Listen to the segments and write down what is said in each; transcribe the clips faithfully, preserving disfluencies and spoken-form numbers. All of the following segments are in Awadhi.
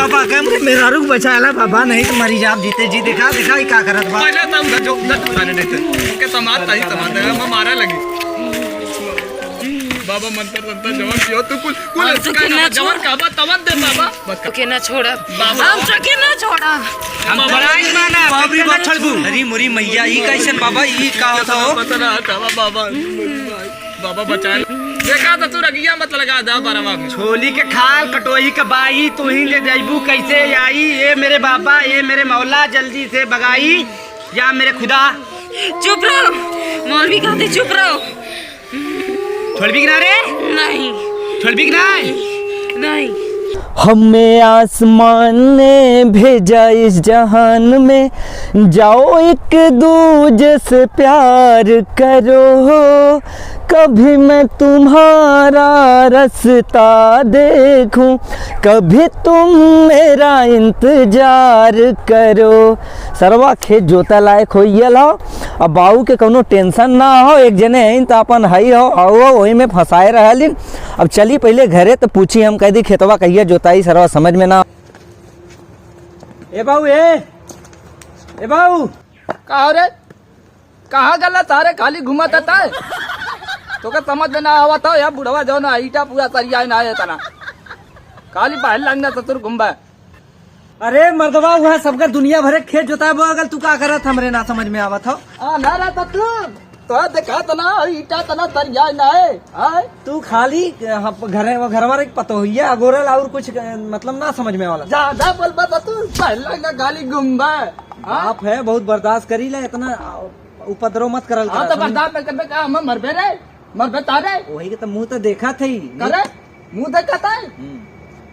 बाबा, का हमरे मेहरारू के बचाला बाबा, नहीं तो मरी जाब जीते जी। देखा, देखा, ई का करत बा। पहले तो हम जो, जो खाने देते। के समाज तही समाज है, हम मारा लगी। बाबा, मंत्र तंत्र जवन कियो तू कुल, कुल हम तो इसका के ना जवन छोड़। का बा, तवन दे बाबा। बस का। के ना छोड़ा। बाबा। हम तो के ना छोड़ा। हम बाबा। छोड़ाई माना, बाबरी बाप छोड़बू। अरे मोरी मैया, ई कैसन बाबा, ई का होता हो? पता ना था बाबा। बाबा बचा ले। देखा तो तू रगिया मत लगा दा बरवा में। छोली के खाल कटोही के बाई, तू ही ले जाइबू कैसे आई? ए मेरे बाबा, ए मेरे मौला, जल्दी से भगाई, या मेरे खुदा। चुप रहो, मौलवी कहते चुप रहो। छोड़बी कि ना रे? नहीं। छोड़बी कि ना? नहीं। हमें आसमान ने भेजा इस जहान में, जाओ एक दूजे से प्यार करो। कभी मैं तुम्हारा रास्ता देखूं, कभी तुम मेरा इंतजार करो। सरवा खेत जोता लायक हो गयल हो, अब बाऊ के कौनो tension ना हो, एक जने हईन त अपन हई हो, आओ, वही में फंसाए रहलिन। अब चली पहिले घरे त पूछी हम, कह दी खेतवा कहिया जोताई, सरवा समझ में ना। ए बाऊ, ए, ए बाऊ। का हो रे? कहाँ गला सारे, खाली घूमत है? तोके समझ में ना आवत हो, या बुढ़वा जौन है, ईटा पूरा सरिया ना है तना। खाली बाहर लगना ससुर घूमबे। अरे मर्दवा, वह सबका दुनिया भरे खेत जोताए बो, अगर तू का करत हमरे ना समझ में आवत हो। आ, ना, ना, तो तू, तो देखा तना, ईटा तना सरिया ना है, आय? तू खाली, अ, हम घरे, वो घरवा रे पतोहिया, अगोरल और कुछ, अ, मतलब ना समझ में आवला। ज्यादा बोलबा तो तू, बाहर लगना खाली घूमबे। हाँ? बाप है, बहुत बर्दाश्त करी ले, इतना उपद्रव मत करल हाँ, करा, तो समझ? बर्दाश्त न करबे का, हम मरबे रे, मरबे तारे। वही के तो मुंह तो देखा थे ही। करे? मुंह देखा था? हम्म।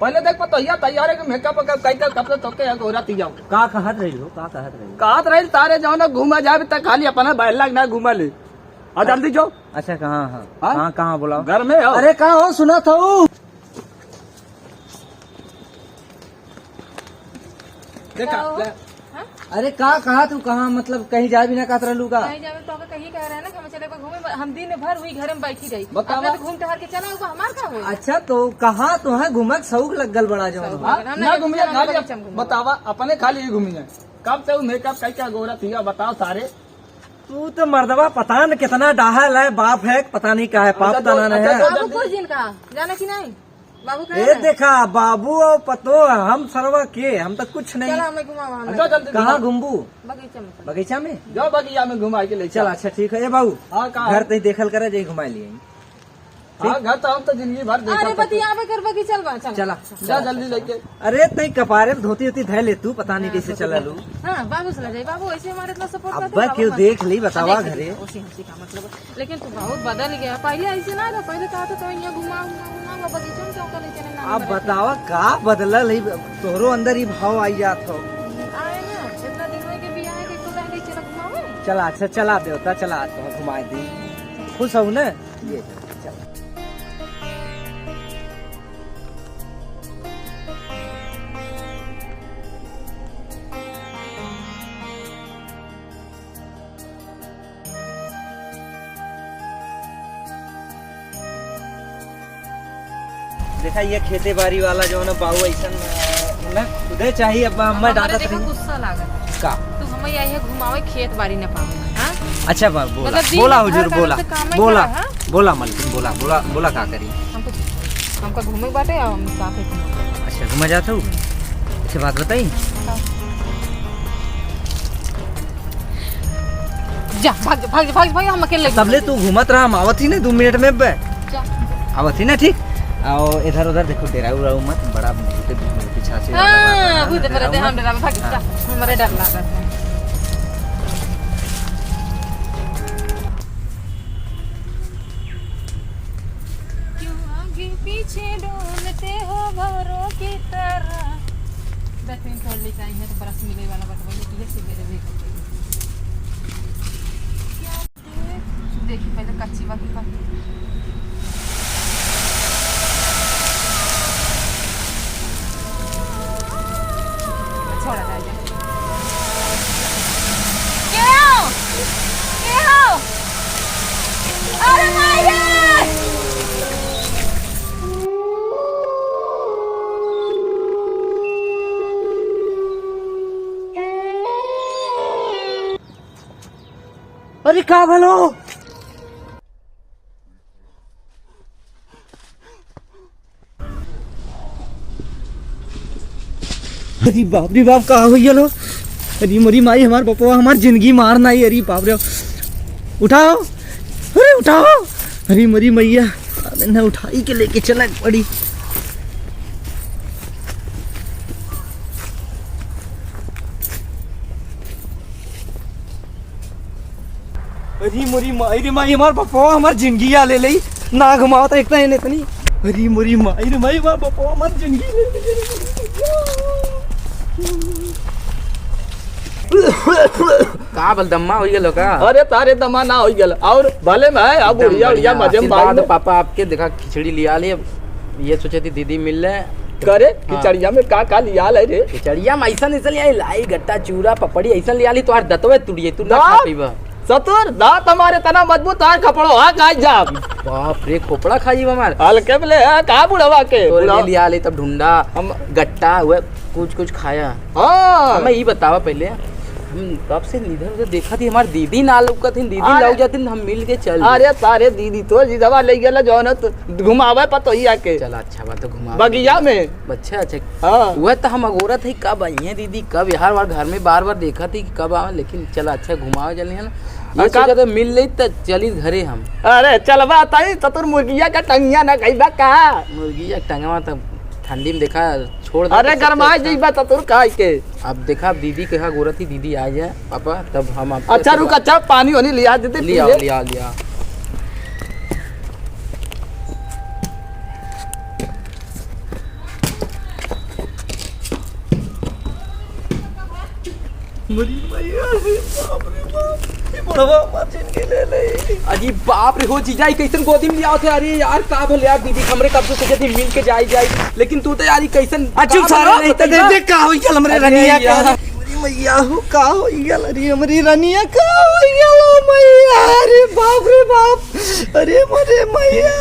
पहले देख पतोहिया तैयार है कि makeup वेकअप कई के कब से तोके यहाँ गोरा ती जाओ। का कहत रही हो, का कहत रही हो? कहत रही तारे जाओ ना घूमा जाए, तक खाली अपना बैला ना घूमा ले। आ जल्दी जाओ। अच्छा, कहाँ, हाँ? हाँ? कहाँ, कहाँ बुलाओ? घर में हो। अरे, का हो, सुना था वो? देखा, का हो? ले। हाँ? अरे, का कहा तू, कहाँ, मतलब, कहीं जाए भी ना कहत रहलू का? कहीं जावे तो ओके कहीं कह रहे ना कि हम चले घूमे, हम दिन भर वही घर में बैठी रही। बतावा। अपने तो घूम टहर के चला, ऊपर हमार का होई? अच्छा, तो कहाँ तो है घूमक शौक लग गल बड़ा जौन शौक हो? लग गल, हम ना ना घूमिया, बगीचा में खाली घूमे। बतावा, अपने खाली ही घूमिया। कब से वो makeup कई क्या गोरा थिया, बताओ सारे। तू तो मर्दवा पता न कितना डाहल है, बाप है, पता नहीं का है, पाप अच्छा, तना तो, नहीं अच्छा, है। तो बाबू जल्दी कुछ दिन का, जाना कि नहीं? बाबू कहाँ ए है? देखा, बाबू और पतो, हम सरवा के, हम तो कुछ नहीं। चला, हमें घुमावा, हमें। अच्छा, जल्दी कहाँ घुमाओ। घूमबू? बगीचा में चला। बगीचा में? जाओ, बगीचा में घुमा के ले चल, चल। अच्छा, ठीक है। ए बाबू, हाँ, कहाँ घर है? तई देखल करे, जाई घुमा लिए। हाँ, ठीक? घर तो हम तो जिंदगी भर देखा अरे, था। बतियावे कर बगीचा में, चला। चला। जा, जल्दी लेके। अरे, तई कपारे में धोती उती धै ले तू, पता नहीं हाँ, कैसे धोती चला धै लू। हाँ, बाबू से ले जाई, बाबू ऐसे हमारे इतना support करते हैं, अब्बा बाबू क्यों हमारे देख ली, बतावा अरे, घरे। ओसी हंसी का मतलब, लेकिन तू बहुत बदल गया। पहले ऐसे ना रहा, पहले कहा था तो यहाँ घुमा, घुमा, घुमा, वो बगीचा में चौका लेके ना अब बतावा का बदलल है, तोहरो अंदर ही भाव आई जात हो। आए ना, इतना दिन हो गए बियाह के, तो पहले चला घुमावे। चला, अच्छा, चला देवता, चला, तो घुमा दी। खुश हो ना? ये, चला। देखा, ये खेती बारी वाला जौन है बाऊ, ऐसन, अ, ना खुदे चाहिए, अब हम हमारे डांटत देखा रही। गुस्सा लागत है। का? तू हमें यही घुमावे, खेत बारी न पावे, हाँ? अच्छा बा-, बोला, मतलब, दिन बोला भर हुजूर, का बोला, से काम ही बोला, करा, हाँ? बोला मलकिन, बोला, बोला, बोला का करी? हमको, हमको घूमे बाटे, हम साथ ही घूमे। अच्छा, घूमे जात हो? अच्छा, बात बताई? हाँ। जा, भाग जा, भाग जा, भाग जा, भाग जा, हम अकेले तब ले घूमेंगे। तू घूमत रहा, हम आवत ही ना दो मिनट में बे। जा। आवत ही ना, ठीक? आओ, इधर उधर देखो, डेराऊ उराऊ मत, बड़ा भूत, भूत पिछाचे वाला हाँ, बात है, भूत ना, परे डेराऊ हम मत। डेरा में भाग जा, हाँ। हमरे डर लागत है। क्यों आगे पीछे डोलते हो भंवरों की तरह? दस मिनट और लेके आई है तो बर्फ मिले वाला बटवा, ये किए से मेरे भी। क्या देख, देखी पहले कच्ची बाकी का। छोड़ा था, जा। क्यों? क्यों? अरे माई रे! अरे का भलो? अरे बाप रे बाप, का होइ गलो? अरे मोरी माई, हमार बपवा हमार जिंदगी मार नाई। अरे बाप रे, उठाओ, अरे उठाओ। अरे मोरी मैया, अबे न उठाई के लेके चला पड़ी। अरे मोरी माई रे माई, हमार बपवा हमार जिंदगी आ ले लई। ना घुमावत एक तो एने तनी। अरे मोरी माई रे माई, हमार बपवा हमार जिंदगी ले लई। का बल दम्मा होइ गलो का? अरे तारे दम्मा ना होइ गल। और भले में है, अब दम बढ़िया, बढ़िया, बढ़िया, मजे में आशीर्वाद बात। पापा आपके, देखा खिचड़ी लिया लिए, ये सोचे थी दीदी मिल ले। करे, हाँ। खिचड़िया में का का लिया ले रे? खिचड़िया में ऐसा नहीं लिया, लाई गट्टा, चूरा, पपड़ी ऐसा लिया ली, तो आज दतवे टूट जाई, तू ना दांत? खा पीबा। सतुर, दांत हमारे तना मजबूत, तार खपड़ो, हाँ, खाई जा। बाप रे, खोपड़ा खाई हमार। हल्के में ले, हाँ, कहाँ बुढ़वा के? तोरे बुढ़वा। लिए लिया ले तब ढूंढा, हम गट्टा, हुए कुछ कुछ खाया। हाँ। हमें ई बतावा पहले, हम कब से इधर उधर देखा थी, हमार दीदी ना लौकत थी, दीदी अरे। लौक जाती, हम मिल के चल। अरे तारे दीदी तो जी दवा ले गेला, जौन है तो घुमावे पतोहिया के। चला, अच्छा बात तो घुमावे। बगिया में। अच्छा, अच्छा। हाँ। वह तो हम अगोरत है, कब आई हैं दीदी, कब यार, बार घर में बार बार देखा थी कि कब आवे, लेकिन चला, अच्छा, घुमावे चली है ना। ये और का सोचा तो मिल ले तो चली घरे हम। अरे चलबा तई, तो तोर मुर्गिया का टंगिया ना गई बा का? मुर्गिया टंगवा तो ठंडी में देखा छोड़ दे अरे तो सब गरमाए अच्छा। जइबा त तोर काहे के? अब देखा, अब दीदी के यहाँ गोरत ही, दीदी आ जाए पापा, तब हम आपको अच्छा, रुक, अच्छा, पानी वानी लिया देते, पी लिया, ले। लिया, लिया। मरी मैया रे, बाप रे बाप, ये बुढ़वा हमार जिंदगी ले ले। अरे बाप रे हो जीजा, ई कैसन गोदी में लिया होते? अरे यार, का भले यार दीदी, हमरे कब से सोचे थे मिल के जाई जाई, लेकिन तू तो यार ई कैसन आ, चुप का सारे, भला नहीं तो बताइबा? देख, देख, का होई गल हमरे अरे रनिया का? यार। अरे मैया हो, का होई गल? अरे हमरी रनिया का होई गल? ओ मैया, अरे बाप रे बाप, अरे मरे मैया।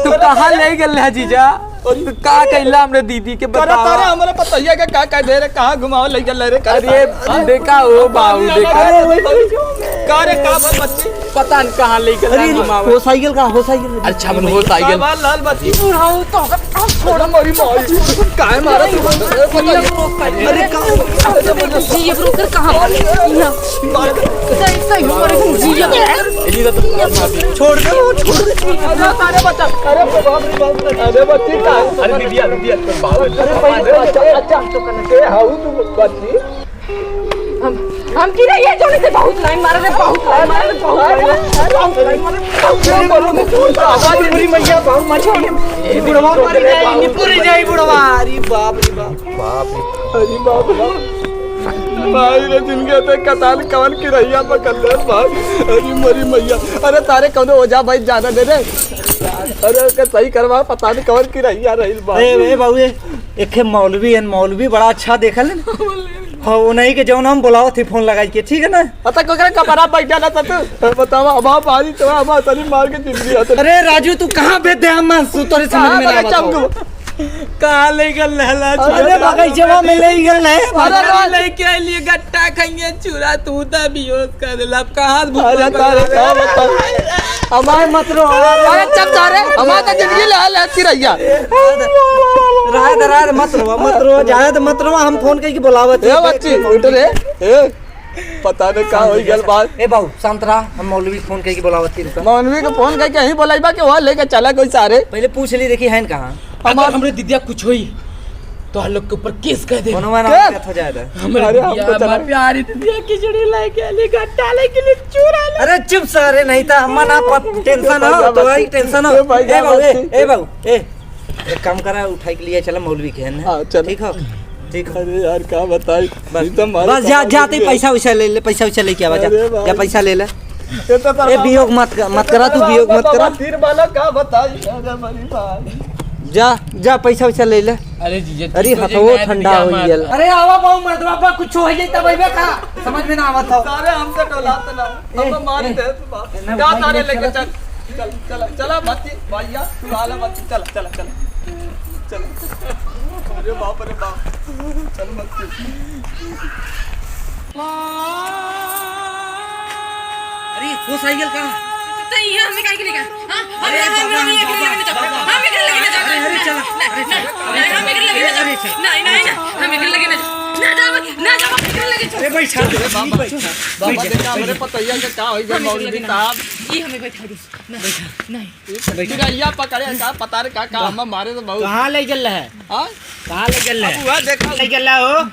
तू कहाँ ले गल है जीजा? अरे तू का कैला हमरे दीदी के करे बतावा? तारे हमरे पतोहिया के का का दे रे, कहाँ घुमावे ले गल रे? करे अरे तारे। देखा हो बाबू, देखा। अरे वही का रे, का बा बच्ची? पता नहीं कहाँ ले गल अरे घुमावे। हो साइकिल का, हो साइकिल। अच्छा, मन हो साइकिल। का बा लाल बच्ची? बुढ़ाऊ तो छोड़ मरी माई। काय मारा तू? अरे का? जी, ये ब्रोकर कहाँ पर? यहाँ। सही, सही, हमारे को जी, ये ए जी, तो छोड़ दे, वो छोड़ दे। अरे, अरे, बच्चा, अरे, बाप रे, बाप रे, अरे, बच्ची, का? अरे, दीदिया, दीदिया, तो बाप रे। अरे, पहले, अच्छा, अच्छा, ए, हाउ तू, बच्ची? हम, हम की रही है, जोने से बहुत लाइन मारा रे, बहुत लाइन मारा रे, बहुत लाइन मारा रे, बहुत लाइन मारा रे, बहुत लाइन मारा रे। आवाज बुरी मैया, बहुत मत छोड़। बुढ़वा मर गया, ये पूरी जाई बुढ़वा। अरे, बाप रे, बाप। बाप रे। अरे बाप रे। भाई रे, जिनके ते कतान कवन की रहिया पकड़ ले भाई। अरे मरी मैया। अरे तारे कौनो ओझा भाई ज्यादा दे दे। अरे ओके सही करवा, पता नहीं कवन की रहिया रही भाई। ए, ए बाबू, ए, एक है मौलवी है, मौलवी बड़ा अच्छा देखल है ना। हाँ, वो नहीं के जौन हम बुलाओ थे फोन लगाई के, ठीक है ना? पता को करे कपड़ा बैठा ना तो तू। बतावा, अब आप आ रही तो हम तनी मार के जिंदगी हत। अरे राजू, तू कहाँ भेज दे हम तोरे समझ में ना आवत हो। कहाँ ले गल लहला जी? अरे बगैचवा में ले गल है। अरे अरे रो- लेके आइलिए गट्टा खइए चूरा तू त बेहोश कर देला। अब कहाँ भूत अरे तारे का बताओ? हमारे मत रो। अरे चुप सारे, हमारे तो जिंदगी ले हाल ऐसी रहिया। रहा दे, रहा दे, मत रो, मत रो, जाए तो मत रो, हम फोन करके बुलावत ए हैं। बच्ची, उठ रे। ए, पता नहीं का हो गल बात। ए बाबू, शांत रहा, हम मौलवी फोन करके बुलावत ही रुका। मौलवी के फोन करके यहीं बुलाइबा के वहाँ लेके चला कोई सारे। पहले पूछ ली, देखी है न कहाँ। अगर हमरे दिदिया कुछ होई, तो हम लोग के ऊपर केस कर दे। फोनवा ना के? कट हो जाए था। हमरे अरे, दिदिया, हमको चला। हमार प्यारी दिदिया खिचड़ी लेके आली, गट्टा लेके आली, चूरा ले। अरे चुप सारे, नहीं था हम ना प-, टेंशन हो, तो भाई टेंशन हो। ए भाई, ए बाबू, ए, ए बाबू, ए। एक काम करा, उठाई के लिए चला मौलवी के है ना? हाँ, चल। ठीक हो? ठीक हो। अरे यार, का बताई? बस, ई तो हमारे बस जा, सामान जाते ही है। पैसा वैसा ले ले, पैसा वैसा लेके आवा, जा। अरे भाई। जा, पैसा ले ले। ये तो ए, वियोग मत कर, मत करा तू, वियोग मत करा। तीर वाला का बताई? अरे भाई, भाई। जा, जा, पैसा वैसा ले ले। अरे जीजा, अरे, ठीक हो हथवो जाए, ठंडा हो गया। अरे आवा बाबू, मर्द बाबा, कुछ हो जाए तब अइबे का? समझ में ना आवत हो। सारे हमसे डोलात ना। ए, हम मार ए, दे तू बाप। ए, ना, का भाई, सारे ये लेके चला। चल, चल, चल, चला बच्ची, भैया, तू आला बच्ची, चल, चल, चल, चल। अरे बाप रे बाप, चल बच्ची। अरे, होश आई गेल का? तो यहाँ हमें काहे के लेके आए? हाँ? अरे, हमें, बाबा, हमें लेके बाबा, लेके जाओ। बाबा। हमें लेके लेके जाओ। अरे, अरे, चला, अरे, चला, अरे, अरे, चला। नहीं, नहीं, नहीं, अरे, चला। हमें लेके लेके जाओ। ना जाओ, ना जाओ, हमें लेके जाओ। अरे, बैठा, अरे, बाबा, बैठा, बाबा, बैठा, देखा, हमरे बैठा। पतोहिया के का होई गए, हमें मौलवी लेके साहब? ये हमें बैठा दो। नहीं, बैठा। नहीं। बैठा। चिड़ैया पकड़े का, पता नहीं का, का, कहाँ? हम मारे तो बहुत। कहाँ ले चल रहा है? हाँ? कहाँ ले चल रहा है? अब वह देखा। ले चल रहा हो?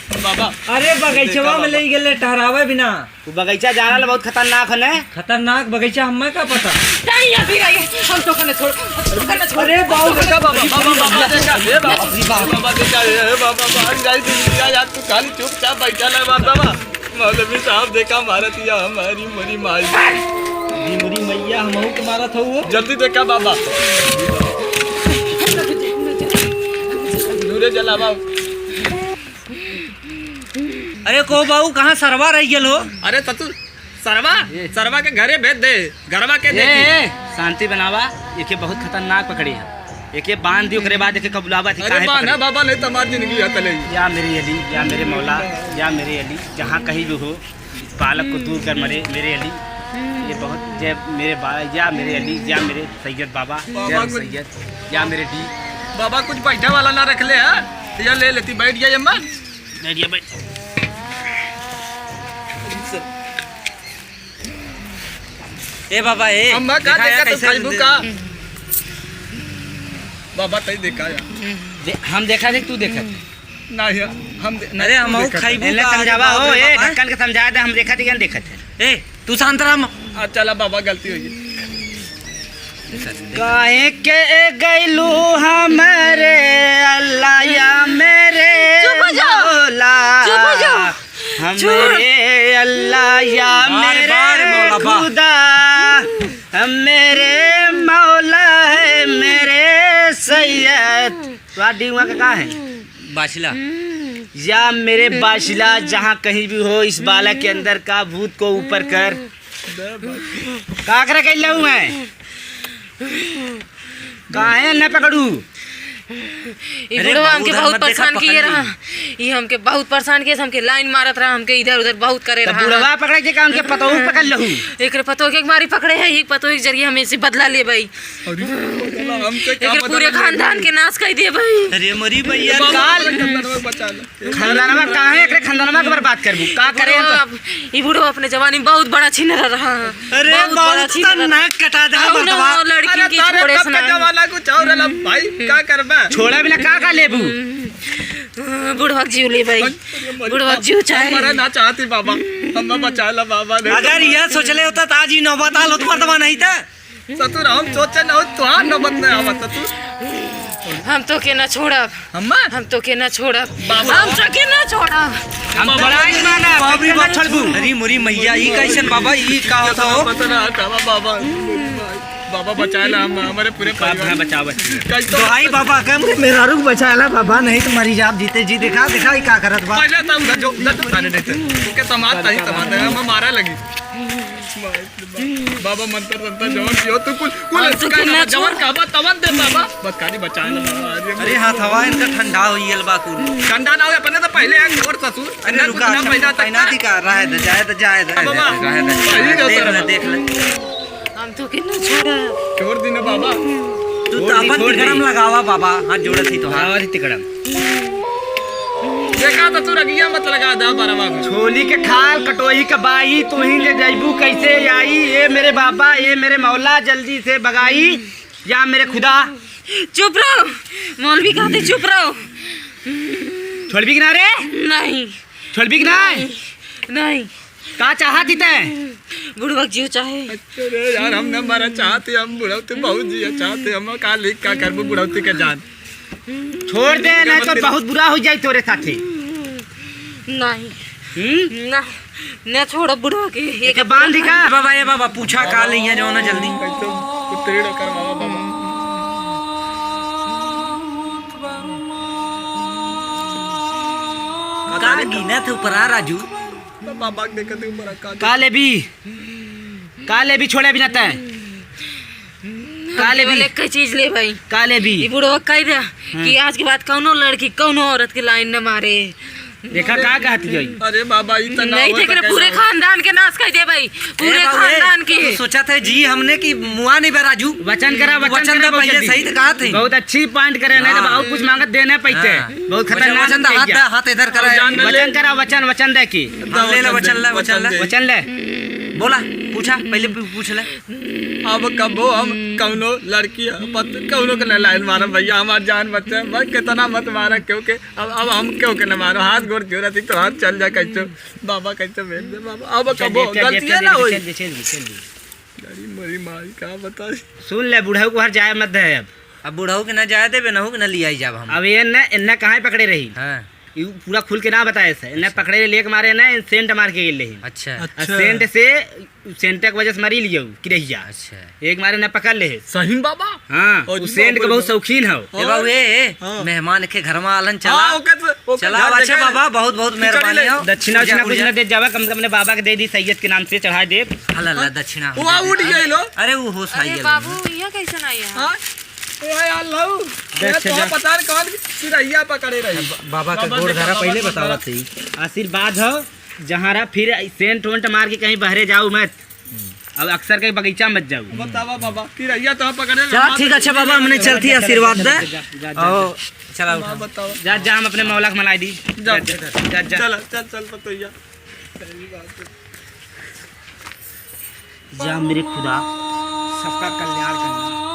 बाबा। अरे, बगैचवा में ले गेले टहरावे बिना। वो बगैचा जाना ला बहुत खतरनाक है ने। खतरनाक बगैचा, हमें का पता। नहीं, अभी रहिए, हम तो कने छोड़, हम तो कने छोड़। अरे, बाबू, देखा, बाबा, बाबा, बाबा, देखा, ए, बाबा, बाबा, देखा, ए, बाबा, बाबा, हम जाई दुनिया, यार, तू खाली चुपचाप बैठा ले, बाबा, बाबा। मौलवी साहब, देखा, मारत हिया हमारी मरी माई। ये मरी मैया, हमहू के मारत हो वो। जल्दी देखा, बाबा। दूरे चला, बाबा। अरे को बाऊ, कहाँ सरवा रह गेल हो? अरे ससुर, सरवा, ए। सरवा के घरे भेज दे, घरवा के ए, देखी। ए, शांति बनावा, एके बहुत खतरनाक पकड़ी है। एके बांध दी, ओकरे बाद एके कबुलावा थी, अरे काहे बांध पकड़ी? ना बाबा, नहीं तो हमार जिंदगी है तले। या मेरे अली, या मेरे मौला, या मेरे अली, जहाँ कहीं भी हो, इस बालक को दूर कर मरे, मेरे अली। ये बहुत जय मेरे बा-, या मेरे अली, या मेरे सैयद बाबा, बाबा या कुछ सैयद, या मेरे डी। बाबा कुछ बैठे वाला ना रख ले, हाँ? या ले लेती, बैठ गया अम्मा। बैठ गया, बैठ। ए बाबा, ए, अम्मा, का देखा यार, देखा तू कैसे खाइबू दे- का? बाबा, तई देखा यार। दे-, हम देखा थे, तू देखा थे। नहीं, हम दे-, अरे, नहीं, हम तू देखा खाइबू था। एने का, समझावा बाप हो, रे ए, बाबा। ढक्कन के समझा दे, हम देखा थे, क्या देखा थे? ए, तू शांत रह, हम आ, चला बाबा, गलती हो गई। काहे के गइलू हमरे अल्लाह या मेरे चुप हो जाओ। मौला। चुप हो जाओ। चुप। हमरे अल्लाह या बार, मेरे बार मौला बा। खुदा, मेरे मौला है मेरे सैयद। तो आ डीवा का का है? बाछला। या मेरे बाछला, जहाँ कहीं भी हो, इस बालक के अंदर का भूत को ऊपर कर। का करे कैले हूँ मैं? काहे न पकड़ू? ई अरे बुढ़वा बाबू, हमके उधर बहुत मत देखा, परेशान किए पकड़ रहा। ली। ई हमके बहुत परेशान किए, हमके लाइन मारत रहा, हमके इधर उधर बहुत करे तो रहा। बुढ़वा पकड़े के का, उनके पतोहू पकड़ लहू। एकरे पतोह के मारी पकड़े है, ई पतोह के जरिए हम इसे बदला लेबई। अरे, हमसे का एकरे बदला पूरे लेबे? खानदान के नाश कर देबई। अरे मोरी भैया, बाबा, काल हमारे खानदान में बचा ले। खानदानवा काहे एकरे खानदानवा के बर्बाद करबू? का करे हम तो? बुढ़वा, ई बुढ़वा अपने जवानी में बहुत बड़ा छिनरा रहा। अरे, बहुत बड़ा बहुत छिनरा रहा। नाक कटा दे कौनो मर्दवा। लड़की अरे, की तारे छोड़े कब से के ना। जमाना कुछ और रहला भाई, का करबा? छोड़ा बिना का, का लेबू? बुढ़वा के जीव लेबई। अरे, मरी बुढ़वा के जीव चाहे। हम मरे ना चाहती बाबा, हम बचा ला बाबा, नहीं अगर तो यह सोच ले होता तो आज ही नौबत आल होत मर्दवा नहीं था। ससुर, हम सोचे ना हो, तुहार नौबत नहीं आवत ससुर। हम तो के ना छोड़ब। हम्मा? हम तो के ना छोड़ब। बाबा। हम तो के ना छोड़ब। हम बाबा। बड़ा ही माना, बाबरी बाबा। बछड़बू। अरे मोरी मैया, ई कैसन बाबा, ई का होता हो? पता ना, बाबा, बाबा। बाबा बचाए ला हम, हमारे पूरे बाप परिवार। ना बचावे। कैसे? तो आई बाबा, कम के मेहरारू को बचाए ला बाबा, नहीं तो मरी जाब जीते जी। देखा, देखा, ई का करत बा? पहले तो उधर जो, उधर तो खाने देते। ओके, समाज सही, समाज है, हम मारा लगी। बाबा मंत्र तंत्र जवन कियो तू कुल, कुल हम तो इसका कितना जवन छोड़- कहबा तवन दे बाबा। बस खाली बचाए ना बाबा, अरे अरे हाथ हवा इनका ठंडा हो गइल बा कुल। ठंडा ना हो, अपने तो पहले एक और ससुर, अरे ना रुका, कुछ ना पैदा तक पहना था। दी का, रहे दे, जाए दे, जाए दे, अब बाबा, रहे दे, रहे दे, यही जो देख ले, तरह। देख ले। हम तो कितना छोड़ा। छोड़ दी ना बाबा। तू तो छोड़ दी, अपन छोड़ दी। तिकड़म लगावा बाबा, हाथ जोड़त ही तो, हाँ। लगावा दी तिकड़म। देखा तो तू रगिया मत लगा दा बरवा में। छोली के खाल कटोही के बाई, तू ही ले जाइबू कैसे आई? ए मेरे बाबा, ए मेरे मौला, जल्दी से भगाई, या मेरे खुदा। चुप रहो, मौलवी कहते चुप रहो। छोड़बी कि ना रे? नहीं। छोड़बी कि ना? नहीं। का चाहत ही तै? बुढ़वा के जीव चाहे। अरे यार, हम ना मरा चाहते, हम बुढ़ौती बहुत जिया चाहते, हम का लिख का करबो बुढ़ौती के जान। छोड़ दे, नहीं तो बहुत बुरा हो जाई तोरे साथे। नहीं। हम्म? ना, ना छोड़ो बुढ़वा के। एके बांध दी का? बाबा, ए बाबा, पूछा का लइया जाओ ना जल्दी। एकदम उत्तीर्ण करवावा बाबा। का गिनत है ऊपरा राजू? बाबा के देखत ही ऊपरा का का लेबी? का लेबी छोड़े बिना तै? का हमके लेबी? बोले, "कई चीज लेबई?" का लेबी? ई बुढ़वा कह दे हाँ। कि आज के बाद कौनो लड़की, कौनो औरत के लाइन न मारे। देखा का कहत हई। अरे बाबा, ई त ना नहीं हो देख रहे, सकेला। पूरे खानदान के नाश कर दे भाई, पूरे ए बाबू, ए, खानदान के। तू सोचत है जी हमने कि मुआ नहीं बा राजू। वचन करा, वचन वचन करा, तो बहुत पहले जल्दी। सही तो कहा थे। बहुत अच्छी point करे, नहीं तो हाँ। बहुत कुछ मांगत देने पैते। हाँ। बहुत वचन, खतरनाक वचन दा, चीज हाथ है। दा, हाथ इधर करा। और जान ले। वचन करा, वचन, वचन दे की। दा, वचन ले, वचन ले, वचन ले। वचन ले। बोला, पूछा, पहले पू-, पूछ ले। अब कबो हम कौनो लड़की, पत-, कौनो के न लाइन मारब भैया, हमार जान बचे, बस कितना मत मारा, क्योंकि अब, अब हम क्यों के न मारो, हाथ गोड़ जोड़ा थी तो हाथ चल जा कैसे, बाबा कैसे भेज दे बाबा, अब चल कबो जे, चल जे, गलतियाँ चल ना जे, होई। चल जे, चल जे, चल जे। अरे मोरी माई, का बताई। सुन ले, बुढ़ऊ को हर जाए मत दे अब। अब बुढ़ऊ के ना जाए देबे, नहू के ना लियाई जाब हम। अब ये न, इन्ना कहाँ पकड़े रही? हाँ। यू पूरा खुल के ना बताए से, इन्ना अच्छा। पकड़े ले के मारे ना, सेंट मार के गेल रही। अच्छा। आ अच्छा। सेंट से, सेंट के वजह से मारी लियो, किरहिया। अच्छा। एक मारे ना पकड़ ले। सही में बाबा? हाँ, अरे उ सेंट के बाप रे बहुत बाप। शौकीन हो। ए बाबू, ए, ए, हाँ। मेहमान के घर में आलन चला। हाँ, ओके तो, ओके चला, घर अच्छा देखे। बाबा, बहुत, बहुत खिचड़ी मेहरबानी ले। हो। दक्षिणा, उठा, उठा कुछ उठा। ना दे जावा, कम से कम अपने बाबा के दे दी सैयद के नाम से चढ़ा दे। हाँ, ला, ला, दक्षिणा। वो उठ गए लो। अरे, वो हो अरे साइकिल बाबू, में। यहाँ कैसे ना आया? हाँ? ए, यार, लाऊ। देख ये से तो जा। पता नहीं कौन चिरैया पकड़े रही। ब-, बाबा का बाबा गोड़ देखा, धरा, बाबा पहले का बतावा गोड़। सही। आशीर्वाद हो, जहाँ रहा, फिर सेंट वेंट मार के कहीं बहरे जाओ मत। अब अक्सर कहीं बगीचा मत जाओ। बतावा बाबा, चिरैया तो पकड़े चला, रहा, ठीक, अच्छा बाबा, हमने चलती है, आशीर्वाद दे। जा, जा, जा, आओ, जा। चला उठा। बाबा बतावा। जा, जा, हम अपने मौला के मनाई दी। जा। जा, जा, जा, जा। चला, चल, चल, पतोहिया। जा मेरे खुदा, सबका कल्याण करना।